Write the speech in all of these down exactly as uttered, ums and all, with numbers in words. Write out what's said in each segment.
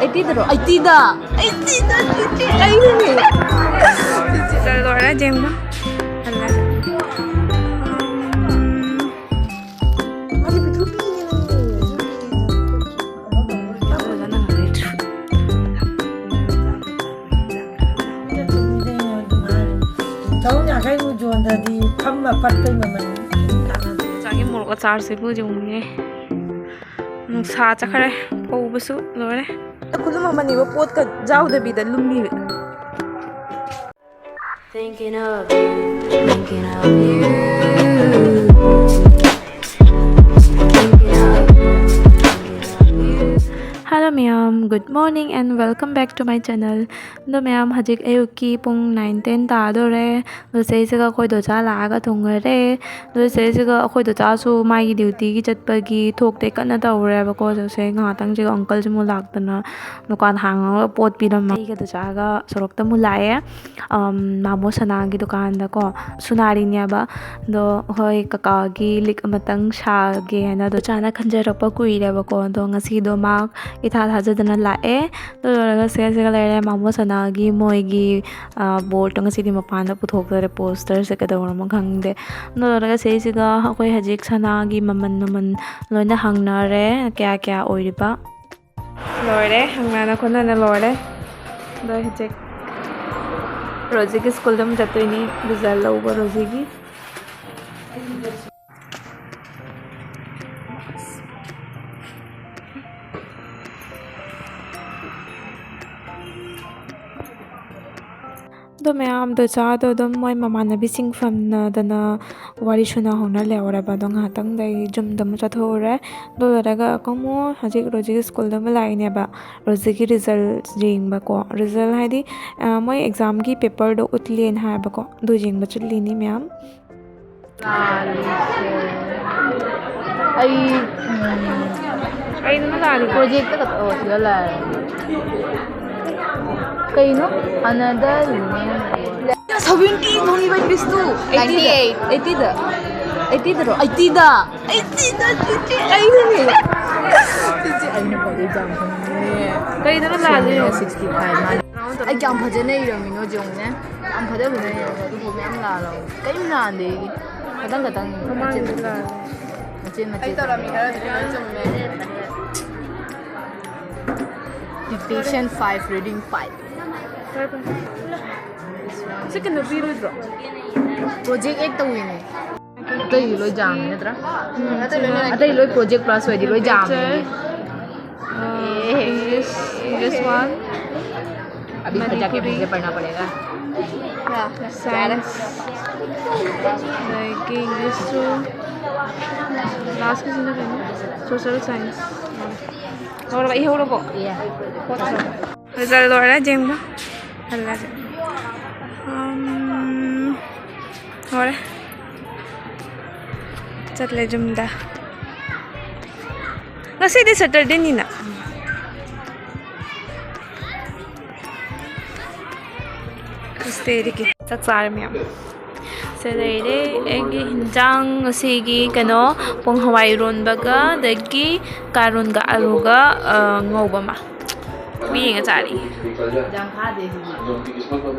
ꯑꯩꯠꯇꯤꯗꯔꯣ? ꯑꯩꯠꯇꯤꯗ꯫ ꯑꯩꯠꯇꯤꯗ, ꯑꯩꯠꯇꯤꯗ, ꯑꯩꯠꯇꯤꯗ꯫ ꯂꯣꯏꯔꯦ ꯌꯦꯡꯕ꯫ ꯍꯜꯂꯦ꯫ ꯆꯍꯨꯝ ꯌꯥꯡꯈꯩꯃꯨꯛ ꯌꯣꯟꯗ꯭ꯔꯗꯤ ꯐꯝꯕ ꯄꯠꯄꯩ ꯃꯃꯜ ꯀꯩꯝ ꯀꯥꯟꯅꯗꯦ꯫ ꯆꯥꯒꯤ ꯃꯣꯔꯣꯛ ꯑꯆꯥꯔꯁꯤꯕꯨ ꯌꯦꯡꯉꯨꯅꯦ꯫ ꯅꯨꯡꯁꯥ ꯆꯠꯈ꯭ꯔꯦ꯫ ꯐꯧꯕꯁꯨ ꯂꯣꯏꯔꯦ꯫ ꯈꯨꯂꯨꯝ ꯑꯃꯅꯦꯕ, ꯄꯣꯠꯀ ꯌꯥꯎꯗꯕꯤꯗ ꯂꯨꯝꯃꯤꯕ꯫ Thinking of you, thinking of you, thinking of you, thinking of you. Hello ꯃꯌꯥꯝ, good morning and welcome back to my channel. ꯑꯗꯣ ꯃꯌꯥꯝ, ꯍꯧꯖꯤꯛ ꯑꯌꯨꯛꯀꯤ ꯄꯨꯡ nine ten ꯇꯥꯗꯣꯔꯦ꯫ ꯑꯗꯣ ꯁꯤꯗꯩꯁꯤꯒ ꯑꯩꯈꯣꯏ ꯗꯣꯆꯥ ꯂꯥꯛꯑꯒ ꯊꯨꯡꯉꯔꯦ꯫ ꯑꯗꯣ ꯁꯤꯗꯩꯁꯤꯒ ꯑꯩꯈꯣꯏ ꯗꯣꯆꯥꯁꯨ ꯃꯥꯒꯤ dutyꯒꯤ ꯆꯠꯄꯒꯤ ꯊꯣꯛꯇꯦ ꯀꯟꯅ ꯇꯧꯔꯦꯕꯀꯣ꯫ ꯑꯗꯣ ꯁꯤꯗꯩ ꯉꯥꯏꯍꯥꯛꯇꯪꯁꯤꯒ uncleꯁꯤ ꯑꯃꯨꯛ ꯂꯥꯛꯇꯅ ꯗꯨꯀꯥꯟ ꯍꯥꯡꯉꯒ ꯄꯣꯠ ꯄꯤꯔꯝꯃꯦ꯫ ꯑꯩꯒ ꯗꯣꯆꯥꯒ ꯁꯣꯔꯣꯛꯇ ꯑꯃꯨꯛ ꯂꯥꯛꯑꯦ꯫ ꯑꯝ, ꯃꯥꯃꯣ ꯁꯅꯥꯒꯤ ꯗꯨꯀꯥꯟꯗꯀꯣ꯫ ꯁꯨꯅꯥꯔꯤꯅꯦꯕ꯫ ꯑꯗꯣ ꯍꯣꯏ, ꯀꯀꯥꯒꯤ ꯂꯤꯛ ꯑꯃꯇꯪ ꯁꯥꯒꯦ ꯍꯥꯏꯅ ꯗꯣꯆꯥꯅ ꯈꯟꯖꯔꯛꯄ ꯀꯨꯏꯔꯦꯕꯀꯣ꯫ ꯑꯗꯣ ꯉꯁꯤꯗꯣ ꯃꯥ ꯏꯊꯥ ꯊꯥꯖꯗꯅ ꯂꯥꯛꯑꯦ꯫ ꯑꯗꯨ ꯂꯣꯏꯔꯒ ꯁꯤꯒ ꯂꯩꯔꯦ ꯃꯥꯃꯣ ꯁꯅꯥꯒꯤ ꯃꯣꯏꯒꯤ, ꯑ, boardꯇꯣ ꯉꯁꯤꯗꯤ ꯃꯄꯥꯟꯗ ꯄꯨꯊꯣꯛꯇꯔꯦ, posterꯁꯦ ꯀꯩꯗꯧꯔꯝꯃꯣ ꯈꯪꯗꯦ꯫ ꯑꯗꯨ ꯂꯣꯏꯔꯒ ꯁꯤꯁꯤꯒ ꯑꯩꯈꯣꯏ ꯍꯧꯖꯤꯛ ꯁꯅꯥꯒꯤ ꯃꯃꯜ ꯃꯃꯜ ꯂꯣꯏꯅ ꯍꯪꯅꯔꯦ, ꯀꯌꯥ ꯀꯌꯥ ꯑꯣꯏꯔꯤꯕ꯫ ꯂꯣꯏꯔꯦ, ꯍꯪꯅꯅ ꯈꯣꯠꯅꯅ ꯂꯣꯏꯔꯦ꯫ ꯑꯗꯣ ꯍꯧꯖꯤꯛ ꯔꯣꯖꯤꯒꯤ ꯁ꯭ꯀꯨꯜꯗ ꯑꯃꯨꯛ ꯆꯠꯇꯣꯏꯅꯤ, result ꯂꯧꯕ ꯔꯣꯖꯤꯒꯤ꯫ ꯑꯗꯣ ꯃꯌꯥꯝꯗꯣ ꯆꯥꯗꯣ ꯑꯗꯨꯝ ꯃꯣꯏ ꯃꯃꯥꯟꯅꯕꯤꯁꯤꯡ ꯐꯝꯅꯗꯅ ꯋꯥꯔꯤ ꯁꯨꯅꯍꯧꯅ ꯂꯩꯍꯧꯔꯕ꯫ ꯑꯗꯣ ꯉꯥꯏꯍꯥꯛꯇꯪꯗ ꯑꯩ ꯌꯨꯝꯗ ꯑꯃꯨꯛ ꯆꯠꯊꯣꯛꯎꯔꯦ꯫ ꯑꯗꯨ ꯂꯣꯏꯔꯒ ꯑꯃꯨꯛ ꯍꯧꯖꯤꯛ ꯔꯣꯖꯤꯒꯤ ꯁ꯭ꯀꯨꯜꯗ ꯑꯃ ꯂꯥꯛꯏꯅꯦꯕ, ꯔꯣꯖꯤꯒꯤ result ꯌꯦꯡꯕꯀꯣ꯫ Result ꯍꯥꯏꯗꯤ, ꯑ, ꯃꯣꯏ examꯒꯤ paperꯗꯣ ꯎꯠꯂꯦꯅ ꯍꯥꯏꯕꯀꯣ, ꯑꯗꯨ ꯌꯦꯡꯕ ꯆꯠꯂꯤꯅꯤ ꯃꯌꯥꯝ꯫ ꯑꯩ, ꯎꯝ, ꯑꯩ ꯑꯗꯨꯝ ꯂꯥꯛꯑꯅꯤ꯫ Projectꯇ ꯈꯛꯇ, ꯑꯣ, ꯁꯤꯗ ꯂꯥꯛꯑꯦ꯫ ꯀꯩꯅꯣ? Another email. Seventy ꯐꯪꯉꯤꯕ pieceꯇꯨ꯫ Ninety eight꯫ Eightyꯗ꯫ Eightyꯗꯔꯣ? Eightyꯗ꯫ Eightyꯗ, eighty, ꯑꯩꯅꯅꯦ꯫ ꯁꯤꯁꯦ ꯑꯩꯅ ꯄꯥꯗꯣꯏ ꯌꯥꯝ ꯐꯪꯉꯦ꯫ ꯀꯩꯗꯅꯣ ꯂꯥꯜꯂꯤꯅꯣ? ꯁꯤꯛꯁꯇꯤ ꯐꯥꯏꯚ ꯃꯥꯜꯂꯦ꯫ ꯑꯩ ꯀꯌꯥꯝ ꯐꯖꯅ ꯏꯔꯝꯃꯤꯅꯣ ꯌꯦꯡꯉꯨꯅꯦ꯫ ꯌꯥꯝ ꯐꯖ ꯐꯖꯅ ꯏꯔꯝꯃꯦ꯫ ꯑꯗꯨꯕꯨ ꯃꯌꯥꯝ ꯂꯥꯜꯂꯕ꯫ ꯀꯔꯤꯝ ꯂꯥꯟꯗꯦ ꯑꯩꯒꯤ꯫ ꯈꯇꯪ ꯈꯇꯪ ꯃꯆꯦꯠ ꯃꯆꯦꯠ꯫ ꯃꯆꯦꯠ ꯃꯆꯦꯠ꯫ Dictation five, reading five. ꯁꯤ ꯀꯩꯅꯣ ꯄꯤꯔꯣꯏꯗ꯭ꯔꯣ? Project eight ꯇꯧꯋꯤꯅꯦ꯫ ꯑꯇꯩꯗꯤ ꯂꯣꯏ ꯖꯥꯝꯅꯤ ꯅꯠꯇ꯭ꯔꯥ? ꯑꯇꯩ ꯂꯣꯏ project plus ꯑꯣꯏꯗꯤ ꯂꯣꯏ ꯖꯥꯝꯅꯤ꯫ English, English one. अभी खर्चा के पीछे पड़ना पड़ेगा। Science. ꯑꯗꯒꯤ English ꯁꯨ꯫ Last ꯀꯤꯁꯤꯅ ꯀꯩꯅꯣ? Social science. ꯂꯣꯏꯔꯕ? ꯏꯍꯧꯔꯕꯣ? ꯐꯖ ꯂꯣꯏꯔꯦ ꯌꯦꯡꯕ꯫ ꯍꯜꯂꯁꯦ꯫ ꯎꯝ, ꯂꯣꯏꯔꯦ꯫ ꯆꯠꯂꯦ ꯌꯨꯝꯗ꯫ ꯉꯁꯤꯗꯤ Saturday ꯅꯤꯅ꯫ ꯆꯥꯛ ꯆꯥꯔꯦ ꯃꯌꯥꯝ꯫ ꯁꯦ ꯂꯩꯔꯦ ꯑꯩꯒꯤ ꯍꯤꯟꯖꯥꯡ ꯉꯁꯤꯒꯤ ꯀꯩꯅꯣ, ꯄꯣꯡ ꯍꯋꯥꯏ ꯏꯔꯣꯟꯕꯒ, ꯑꯗꯒꯤ ꯀꯥꯔꯣꯟꯒ ꯑꯂꯨꯒ, ꯑ, ꯉꯧꯕ ꯑꯃ꯫ ꯃꯤ ꯌꯦꯡꯉ ꯆꯥꯔꯤ꯫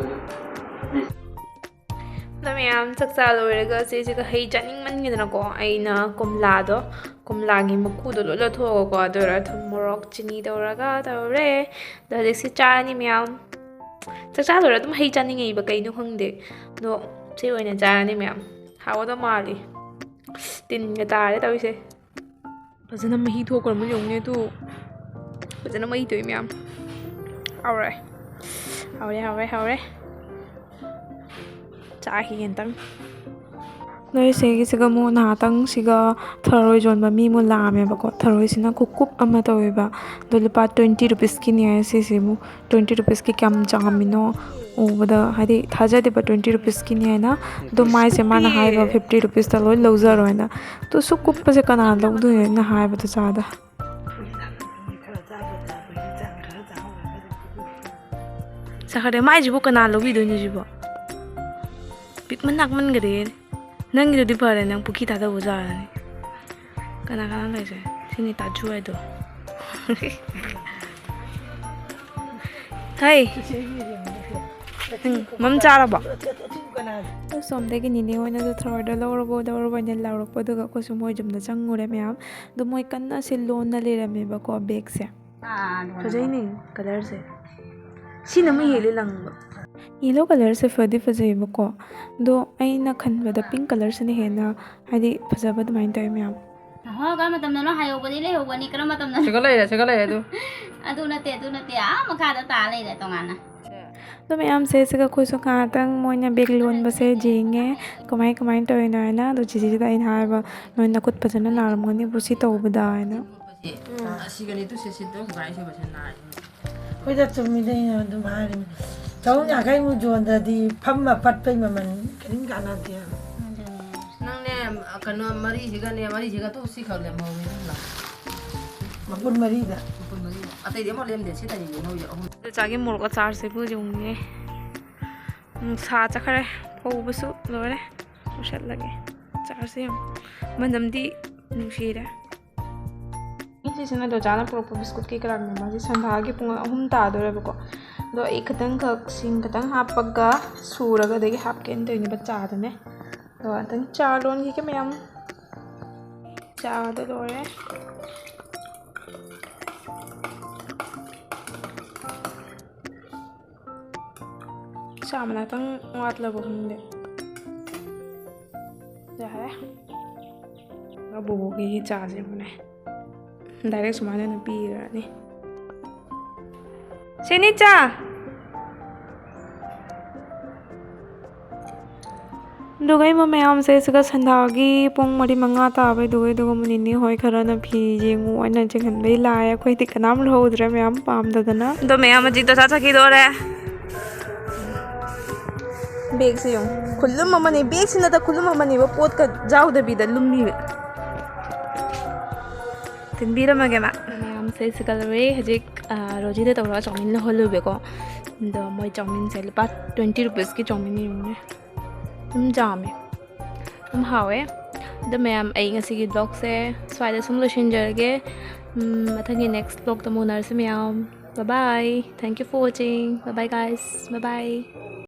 ꯑꯗꯣ ꯃꯌꯥꯝ ꯆꯥꯛ ꯆꯥ ꯂꯣꯏꯔꯒ ꯆꯦꯁꯤꯒ ꯍꯩ ꯆꯥꯅꯤꯡꯃꯟꯒꯤꯗꯅꯀꯣ, ꯑꯩꯅ ꯀꯣꯝꯂꯥꯗꯣ, ꯀꯣꯝꯂꯥꯒꯤ ꯃꯀꯨꯗꯣ ꯂꯣꯏ ꯂꯧꯊꯣꯛꯑꯒꯀꯣ, ꯑꯗꯨꯒ ꯊꯨꯝ, ꯃꯣꯔꯣꯛ, ꯆꯤꯅꯤ ꯇꯧꯔꯒ ꯇꯧꯔꯦ꯫ ꯑꯗꯣ ꯍꯧꯖꯤꯛꯁꯤ ꯆꯥꯔꯅꯤ ꯃꯌꯥꯝ꯫ ꯆꯥꯛ ꯆꯥ ꯂꯣꯏꯔ ꯑꯗꯨꯝ ꯍꯩ ꯆꯥꯅꯤꯡꯉꯛꯏꯕ, ꯀꯩꯅꯣ ꯈꯪꯗꯦ꯫ ꯑꯗꯣ ꯁꯤ ꯑꯣꯏꯅ ꯆꯥꯔꯅꯤ ꯃꯌꯥꯝ꯫ ꯍꯥꯎꯒꯗꯧ ꯃꯥꯜꯂꯤ꯫ ꯇꯤꯟꯒ ꯇꯥꯔꯦ ꯇꯧꯔꯤꯁꯦ꯫ ꯐꯖꯅ ꯃꯍꯤ ꯊꯣꯛꯈ꯭ꯔꯕ ꯌꯦꯡꯉꯨꯅꯦ ꯑꯗꯨ꯫ ꯐꯖꯅ ꯃꯍꯤ ꯊꯣꯛꯏ ꯃꯌꯥꯝ꯫ ꯍꯥꯎꯔꯦ꯫ ꯍꯥꯎꯔꯦ, ꯍꯥꯎꯔꯦ, ꯍꯥꯎꯔꯦ꯫ ꯆꯥꯈꯤꯒꯦ ꯑꯝꯇꯪ꯫ ꯅꯣꯏ ꯁꯤꯒꯤꯁꯤꯒ ꯑꯃꯨꯛ ꯅꯍꯥꯛꯇꯪ ꯁꯤꯒ ꯊꯔꯣꯏ ꯌꯣꯟꯕ ꯃꯤ ꯑꯃꯨꯛ ꯂꯥꯛꯑꯝꯃꯦꯕꯀꯣ꯫ ꯊꯔꯣꯏꯁꯤꯅ ꯈꯨꯀꯨꯞ ꯑꯃ ꯇꯧꯋꯦꯕ꯫ ꯑꯗꯣ ꯂꯨꯄꯥ twenty rupeesꯀꯤꯅꯦ ꯍꯥꯏ ꯁꯤꯁꯤꯕꯨ꯫ Twenty rupeesꯀꯤ ꯀꯌꯥꯝ ꯆꯥꯝꯃꯤꯅꯣ ꯎꯕꯗ, ꯍꯥꯏꯗꯤ, ꯊꯥꯖꯗꯦꯕ twenty rupeesꯀꯤꯅꯦ ꯍꯥꯏꯅ꯫ ꯑꯗꯣ ꯃꯥꯏꯁꯦ ꯃꯥꯅ ꯍꯥꯏꯕ fifty rupeesꯇ ꯂꯣꯏ ꯂꯧꯖꯔꯣ ꯍꯥꯏꯅ꯫ ꯑꯗꯣ ꯁꯨꯛ ꯀꯨꯞꯄꯁꯦ ꯀꯅꯥ ꯂꯧꯗꯣꯏꯅꯣ ꯑꯩꯅ ꯍꯥꯏꯕꯗ ꯆꯥꯗ꯫ ꯆꯥꯈꯠꯂꯦ꯫ ꯃꯥꯏꯁꯤꯕꯨ ꯀꯅꯥ ꯂꯧꯕꯤꯗꯣꯏꯅꯣ ꯁꯤꯕꯣ? ꯄꯤꯛꯃꯟ ꯅꯥꯛꯃꯟꯈꯔꯦ꯫ ꯅꯪꯒꯤꯗꯨꯗꯤ ꯐꯔꯦ, ꯅꯪ ꯄꯨꯈ꯭ꯔꯤ ꯊꯥꯗꯧꯕ ꯌꯥꯔꯅꯤ꯫ ꯀꯅꯥ ꯀꯅꯥ ꯂꯩꯁꯦ? ꯁꯤꯅꯤ ꯇꯥꯖꯨ ꯍꯥꯏꯗꯣ꯫ ꯍꯩ꯫ ꯎꯝ, ꯃꯝ ꯆꯥꯔꯕꯣ? ꯑꯁꯣꯝꯗꯒꯤ ꯅꯤꯅꯦ ꯍꯣꯏꯅꯁꯨ ꯊ꯭ꯔꯣꯏꯗꯣ ꯂꯧꯔꯕꯣ, ꯂꯧꯔꯕꯣ ꯍꯥꯏꯅ ꯂꯥꯎꯔꯛꯄ, ꯑꯗꯨꯒ ꯑꯩꯈꯣꯏꯁꯨ ꯃꯣꯏ ꯌꯨꯝꯗ ꯆꯪꯉꯨꯔꯦ ꯃꯌꯥꯝ꯫ ꯑꯗꯣ ꯃꯣꯏ ꯀꯟꯅ ꯁꯤ ꯂꯣꯟꯅ ꯂꯩꯔꯝꯃꯦꯕꯀꯣ ꯕꯦꯒꯁꯦ꯫ ꯐꯖꯩꯅꯦ ꯀꯂꯔꯁꯦ꯫ ꯁꯤꯅ ꯑꯃꯨꯛ ꯍꯦꯜꯂꯤ ꯂꯪꯕ꯫ ꯌꯦꯂꯣ ꯀꯂꯔꯁꯦ ꯐꯗꯤ ꯐꯖꯩꯌꯦꯕꯀꯣ, ꯑꯗꯣ ꯑꯩꯅ ꯈꯟꯕꯗ ꯄꯤꯡ ꯀꯂꯔꯁꯤꯅ ꯍꯦꯟꯅ ꯍꯥꯏꯗꯤ ꯐꯖꯕ ꯑꯗꯨꯃꯥꯏꯅ ꯇꯧꯋꯦ ꯃꯌꯥꯝ꯫ ꯅꯍꯥꯟ ꯀꯔꯝꯕ ꯃꯇꯝꯗꯅꯣ ꯍꯥꯏꯍꯧꯕꯗꯤ ꯂꯩꯍꯧꯕꯅꯤ, ꯀꯔꯝꯕ ꯃꯇꯝꯗꯅꯣ? ꯁꯤꯒ ꯂꯩꯔꯦ, ꯁꯤꯒ ꯂꯩꯔꯦ ꯑꯗꯨ꯫ ꯑꯗꯨ ꯅꯠꯇꯦ, ꯑꯗꯨ ꯅꯠꯇꯦ, ꯑꯥ ꯃꯈꯥꯗ ꯇꯥ ꯂꯩꯔꯦ ꯇꯣꯉꯥꯟꯅ꯫ ꯑꯗꯣ ꯃꯌꯥꯝꯁꯦ ꯁꯤꯒ ꯑꯩꯈꯣꯏꯁꯨ ꯉꯥꯏꯍꯥꯛꯇꯪ ꯃꯣꯏꯅ ꯕꯦꯒ ꯂꯣꯟꯕꯁꯦ ꯌꯦꯡꯉꯦ, ꯀꯃꯥꯏ ꯀꯃꯥꯏꯅ ꯇꯧꯔꯤꯅꯣ ꯍꯥꯏꯅ꯫ ꯑꯗꯣ ꯆꯤꯆꯦꯁꯤꯗ ꯑꯩꯅ ꯍꯥꯏꯕ, "ꯅꯣꯏ ꯅꯈꯨꯠ ꯐꯖꯅ ꯅꯥꯔꯝꯒꯅꯤꯕꯨ ꯁꯤ ꯇꯧꯕꯗ" ꯍꯥꯏꯅ꯫ ꯁꯤ, ꯑ, ꯁꯤꯒꯅꯤ ꯇꯨ ꯁꯤ, ꯁꯤ ꯇꯨ ꯁꯨꯃꯥꯏꯅ ꯁꯨꯕꯁꯦ ꯅꯥꯏ꯫ ꯍꯣꯏꯗ, ꯆꯨꯝꯃꯤꯗ, ꯑꯩꯅ ꯑꯗꯨꯝ ꯍꯥꯏꯔꯤꯅꯤ꯫ ꯆꯍꯨꯝ ꯌꯥꯡꯈꯩꯃꯨꯛ ꯌꯣꯟꯗ꯭ꯔꯗꯤ ꯐꯝꯕ ꯄꯠꯄꯩ ꯃꯃꯜ ꯀꯔꯤꯝ ꯀꯥꯟꯅꯗꯦ꯫ ꯅꯪꯅꯦ, ꯀꯩꯅꯣ, ꯃꯔꯤꯁꯤꯒꯅꯦ, ꯃꯔꯤꯁꯤꯒ ꯇꯨ ꯁꯤꯈꯛ ꯂꯦꯝꯍꯧꯋꯦ, ꯑꯗꯨꯝ ꯂꯥꯛꯑꯣ꯫ ꯃꯄꯨꯟ ꯃꯔꯤꯗ꯫ ꯃꯄꯨꯟ ꯃꯔꯤꯗ꯫ ꯑꯇꯩꯗꯤ ꯑꯃꯐꯥꯎ ꯂꯦꯝꯗꯦ, ꯁꯤ ꯇꯅꯤ ꯂꯦꯝꯍꯧꯔꯤꯁꯦ, ꯑꯍꯨꯝ꯫ ꯆꯥꯒꯤ ꯃꯣꯔꯣꯛ ꯑꯆꯥꯔꯁꯤꯕꯨ ꯌꯦꯡꯉꯨꯅꯦ꯫ ꯅꯨꯡꯁꯥ ꯆꯠꯈ꯭ꯔꯦ, ꯐꯧꯕꯁꯨ ꯂꯣꯏꯔꯦ꯫ ꯂꯣꯏꯁꯤꯜꯂꯒꯦ꯫ ꯑꯆꯥꯔꯁꯦ ꯌꯦꯡꯉꯨ꯫ ꯃꯅꯝꯗꯤ ꯅꯨꯡꯁꯤꯔꯦ꯫ ꯁꯤꯁꯤꯅ ꯗꯣꯖꯥꯅ ꯄꯨꯔꯛꯄ ꯕꯤꯁꯀꯨꯠꯀꯤ ꯀꯔꯥꯡꯅꯦ꯫ ꯃꯥꯁꯦ ꯁꯟꯗꯥꯒꯤ ꯄꯨꯡ ꯑꯍꯨꯝ ꯇꯥꯗꯣꯔꯦꯕꯀꯣ꯫ ꯑꯗꯣ ꯑꯩ ꯈꯤꯇꯪꯈꯛ ꯁꯤꯡ ꯈꯤꯇꯪ ꯍꯥꯞꯄꯒ ꯁꯨꯔꯒ ꯑꯗꯒꯤ ꯍꯥꯞꯀꯦꯅ ꯇꯧꯔꯤꯅꯦꯕ ꯆꯥꯗꯅꯦ꯫ ꯑꯗꯣ ꯉꯥꯛꯇꯪ ꯆꯥ ꯂꯣꯟꯈꯤꯒꯦ ꯃꯌꯥꯝ꯫ ꯆꯥꯗꯣ ꯂꯣꯏꯔꯦ꯫ ꯆꯥ ꯃꯅꯥꯛꯇꯪ ꯋꯥꯠꯂꯕ ꯈꯪꯗꯦ꯫ ꯌꯥꯔꯦ꯫ ꯕꯣꯕꯣꯛꯀꯤ ꯆꯥꯁꯦ ꯌꯦꯡꯉꯨꯅꯦ꯫ ꯗꯥꯏꯔꯦꯛ ꯁꯨꯃꯥꯏꯅ ꯑꯣꯏꯅ ꯄꯤꯈ꯭ꯔꯅꯤ꯫ ꯁꯤꯅꯤ ꯆꯥ꯫ ꯑꯗꯨꯒ ꯏꯃꯥ ꯃꯌꯥꯝꯁꯦ ꯁꯤꯒ ꯁꯟꯗꯥꯒꯤ ꯄꯨꯡ ꯃꯔꯤ ꯃꯉꯥ ꯇꯥꯕꯩꯗꯨꯒ, ꯑꯗꯨꯒ ꯅꯤꯅꯦ ꯍꯣꯏ ꯈꯔꯅ ꯐꯤ ꯌꯦꯡꯉꯨ ꯍꯥꯏꯅ ꯆꯤꯡꯍꯟꯕꯩ ꯂꯥꯛꯑꯦ꯫ ꯑꯩꯈꯣꯏꯗꯤ ꯀꯅꯥꯝ ꯂꯧꯍꯧꯗ꯭ꯔꯦ, ꯃꯌꯥꯝ ꯄꯥꯝꯗꯗꯅ꯫ ꯑꯗꯣ ꯃꯌꯥꯝ ꯍꯧꯖꯤꯛ ꯗꯣꯁꯥ ꯆꯠꯈꯤꯗꯣꯔꯦ꯫ ꯕꯦꯒꯁꯦ ꯌꯦꯡꯉꯨ, ꯈꯨꯜꯂꯨꯝ ꯑꯃꯅꯤ꯫ ꯕꯦꯒꯁꯤ ꯅꯠꯇ ꯈꯨꯜꯂꯨꯝ ꯑꯃꯅꯦꯕ, ꯄꯣꯠꯀ ꯌꯥꯎꯗꯕꯤꯗ ꯂꯨꯝꯃꯤꯕ꯫ ꯊꯤꯟꯕꯤꯔꯝꯃꯒꯦ ꯃꯥ꯫ ꯃꯌꯥꯝꯁꯦ ꯁꯤꯒ ꯂꯧꯔꯦ꯫ ꯍꯧꯖꯤꯛ, ꯑ, ꯔꯣꯖꯤꯗ ꯇꯧꯔꯒ ꯆꯧꯃꯤꯟ ꯂꯧꯍꯜꯂꯨꯕꯀꯣ꯫ ꯑꯗꯣ ꯃꯣꯏ ꯆꯧꯃꯤꯟꯁꯦ ꯂꯨꯄꯥ twenty rupeesꯀꯤ ꯆꯧꯃꯤꯟ ꯌꯦꯡꯉꯨꯅꯦ꯫ ꯑꯗꯨꯝ ꯌꯥꯝꯃꯦ꯫ ꯑꯗꯨꯝ ꯍꯥꯎꯋꯦ꯫ ꯑꯗꯣ ꯃꯌꯥꯝ, ꯑꯩ ꯉꯁꯤꯒꯤ vlogꯁꯦ ꯁ꯭ꯋꯥꯏꯗ ꯁꯨꯝ ꯂꯣꯏꯁꯤꯟꯖꯔꯒꯦ꯫ ꯎꯝ, ꯃꯊꯪꯒꯤ next vlogꯇ ꯑꯃꯨꯛ ꯎꯅꯔꯁꯤ ꯃꯌꯥꯝ꯫ Bye bye. Thank you for watching. Bye bye guys. Bye bye.